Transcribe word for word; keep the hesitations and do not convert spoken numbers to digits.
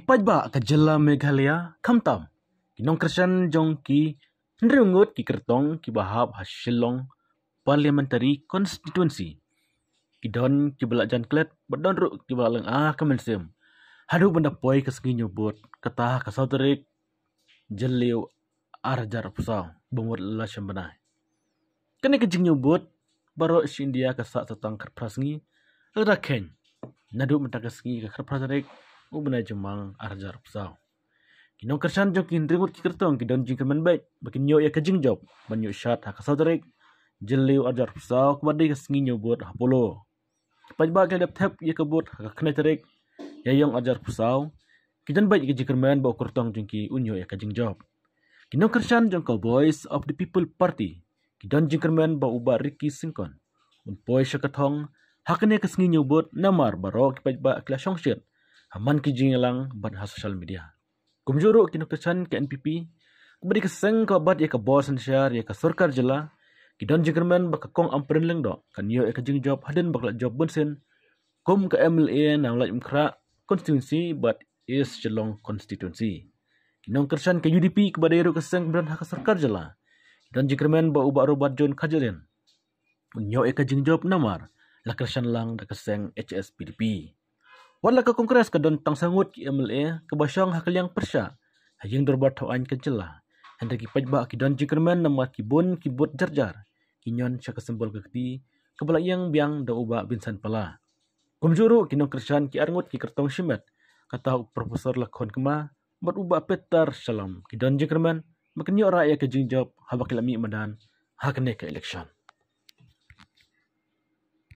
Paidbah ka jylla Meghalaya, khamtam ki nongkyrshan jong ki hynriew ngut ki kyrtong kiba hap ha Shillong Parliamentary Constituency, ki don kiba la jan klet bad don ruh kiba la lynga ka mynsiem haduh ban da poi ka sngi ñiew vote, kata ha ka saw tarik Jylliew ar hajar arphew saw, ba mut la shem bnai. Kane ka jingñiew vote baroh shi India ka sah sa tang khatphra sngi, lada kheiñ naduh mynta ka sngi ka khatphra tarik u bnai Jymmang ar hajar arphew saw. Ki nongkyrshan jong ki hynriew ngut ki kyrtong ki don jingkyrmen beit ba kin ïoh ïa ka jingjop ban ïoh shad ha ka saw tarik Jylliew ar hajar arphew saw, kaba dei ka sngi ñiew vote ha Polo. Paidbah, ki la dep thep ïa ka vote ha ka khyndai tarik Ïaiong ar hajar arphew saw, ki don beit ïa ka jingkyrmen ba u kyrtong jong ki un ïoh ïa ka jingjop. Ki nongkyrshan jong ka Voice of the People Party ki don jingkyrmen ba u Bah Ricky Syngkon un poi sha ka thong ha kane ka sngi ñiew vote, namar baroh ki paidbah ki la shongshit ha man ki jingïalang bad ha social media. Kumjuh ruh ki nongkyrshan ka N P P, kaba dei ka seng kaba bat ïa ka bor synshar ïa ka sorkar jylla, ki don jingkyrmen ba ka Kong Ampareen Lyngdoh kan ïoh ïa ka jingjop hadien ba ka la jop bunsien kum ka M L A na Laitumkhrah constituency bad East Shillong constituency. Ki nongkyrshan ka U D P, kaba dei ruh ka seng ba don ha ka sorkar jylla, ki don jingkyrmen ba u Bah Robert John Kharjahrin un ïoh ïa ka jingjop, namar la kyrshan lang da ka seng H S P D P. Wat la ka Congress ka don tang saw ngut ki M L A kiba shong ha ka liang pyrshah ha ïing dorbar thaw aiñ ka jylla, hynrei ki paidbah ki don jingkyrmen namar ki bun ki vote jar jar ki ñion sha ka symbol ka kti kaba la ïeng biang da u Bah Vincent Pala. Kumjuh ruh ki nongkyrshan ki ar ngut ki kyrtong shimet, kata u Professor Lakhon Kma bad u Bah Peter Shalom, ki don jingkyrmen ba kin ïoh rah ïa ka jingjop haba ki la mih madan ha kane ka election.